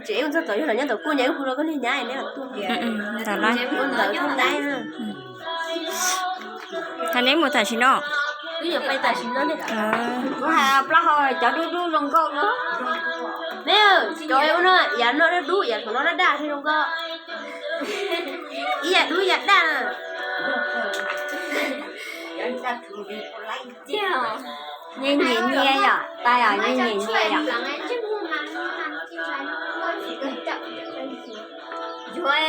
Tsev ua txog tom yog los nyob tom kuj nyob hu rau koj niag nyab neb los tuaj. Ntawm ntawd ntawd na. Thaum neb mus tam sim no? Twb yuav pais tam sim no ne. Kuv hais plaub hau cov dub dub zoo nkauj no. Neb cov ua no, yav no dub dub, yav no daj daj thiab zoo nkauj. Ib yam dub ib yam daj na. Nyias nyias nyias yom, tais os, nyias nyias nyias yom. Yuav,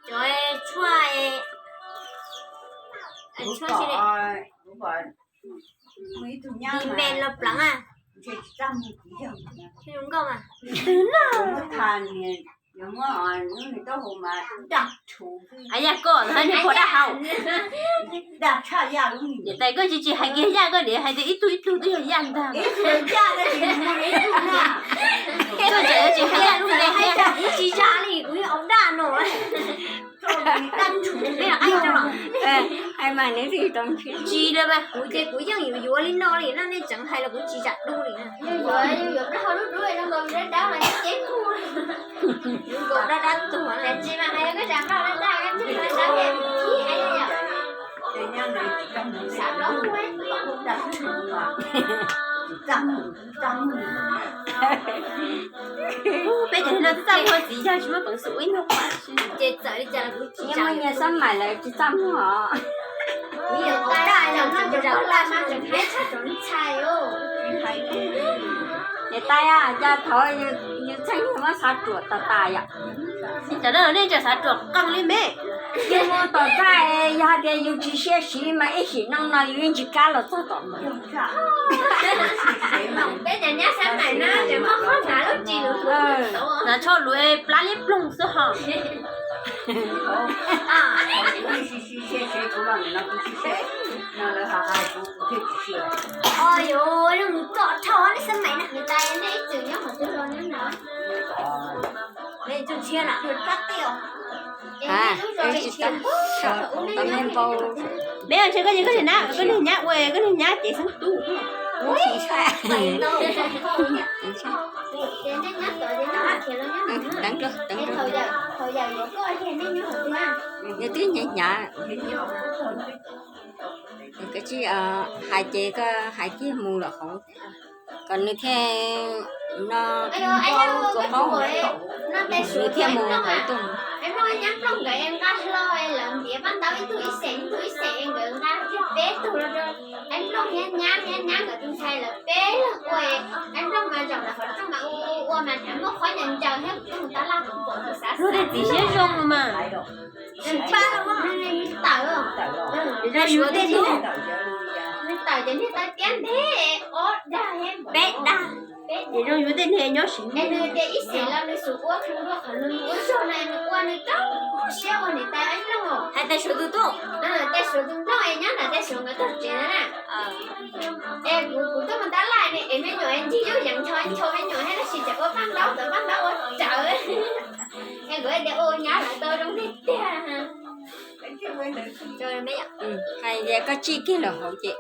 yuav tshuaj, tshuaj me los pleev a. Zoo nkauj mas. Twg na? Yog koj niag pog daj hau. Niam tais koj tsis tsis hais kiag yaj, koj niam hais tias ib tug ib tug twb yog yaj ntag. Koj tseem tsis hais yaj lub npe thiab. Kuv tsis zaj li, kuv yog ob daj no. Hais mas nws tsis tau ntshe tsis li mas kuv ces kuv yeej yuav yuav li no li no, nej tseem hais los kuv tsis zam dub li na. Yuav yuav plaub hau dub dub zoo nkaus dab dab los ces kuv zoo nkaus dab dab tuag na. Tsis mas hais koj zam plaub dab dab, koj tsis hais dab dab. Peb cov no txaj muag txiv yawg tsis muaj peev xwm ua ib nyuag qhov. Ces txawm li cas los kuv tsis, nyias muaj nyias xab maim lawm tsis txaj muag os. Kuv yuav daj los tseem zam daj mas tseem haib tshaj tseem ntshai os. Niam tais, cas thaum yus txheej yus muab xav ruam tas tas yom. Cov no nej tseem xav ruam qeej li me. Yus mus tom txaj, yog hais tias yus tsis siab siv mas ib sim neej no yus yeej tsis kam los txog tom ntawd. Peb cov nyab xab maim no tseem muaj qhov hnav lub ris lus lus. Hnav tsho lus plab liab ploog xwb ho. Os, yuav zoo mus tom dhau nej xab maim na, niam tais nej ib txwm nyob qhov twg los nyob no. Tsis tau so tau me npau. Peb ntshe koj, koj niag nyab, koj niag nyab ua koj niag nyab cev xeeb tub. Teev, teev, yog twb hnyav hnyav. Koj tsis hais ces koj hais kiag mus lawm hauv, kom nws thiaj no, kua paub, nws thiaj mus hauv tuaj. Luag tej txiv siab zoo mas. Tawm, nws tawm ces niag tais tiab ntev ob dag peb dag. Ces zoo yuav tej niag nyob siv es nws tias ib xeem los nws xub ua qhov nws ua zog na, nws ua nws rau siab ua niam tais Ab Nplooj. Hais tais Suav tus tub, tais Suav tus nplooj es nyob nram tais Suav nkawd tog tsev na. Es kuv, kuv tuaj mus tab laj es me nyuam ncig yuj yees ncho ncho me nyuam thiab tab sis tseem ua paj ntaub tawv paj ntaub ua tsawv. Es kuv tias ua nyab lawv tau zoo tiag tiag. Hais tias koj tsij kiag los hauv ces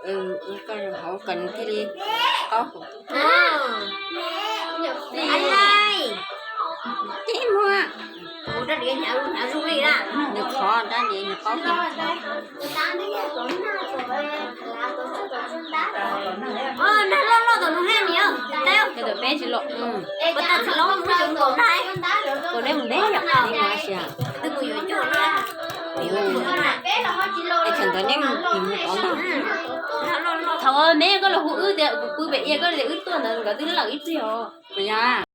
koj los hauv kom nws thiaj li paub hauv. Ces muag, nws qhov dab li nws paub tiag. Nag loj loj tom nug haj ni, teb tom peb tsis los. Ua tag txham los muab cov nkaus dab, kom neb mus ntev yom. Twb mus yuav coj na. Es thaum ntawd neb mus tim mus tod ntag. Thaum me koj los hu wb tias kuv pw pem ia koj tias wb tuaj ntawd nkawd twb lawm ib pliag os. Puas yog?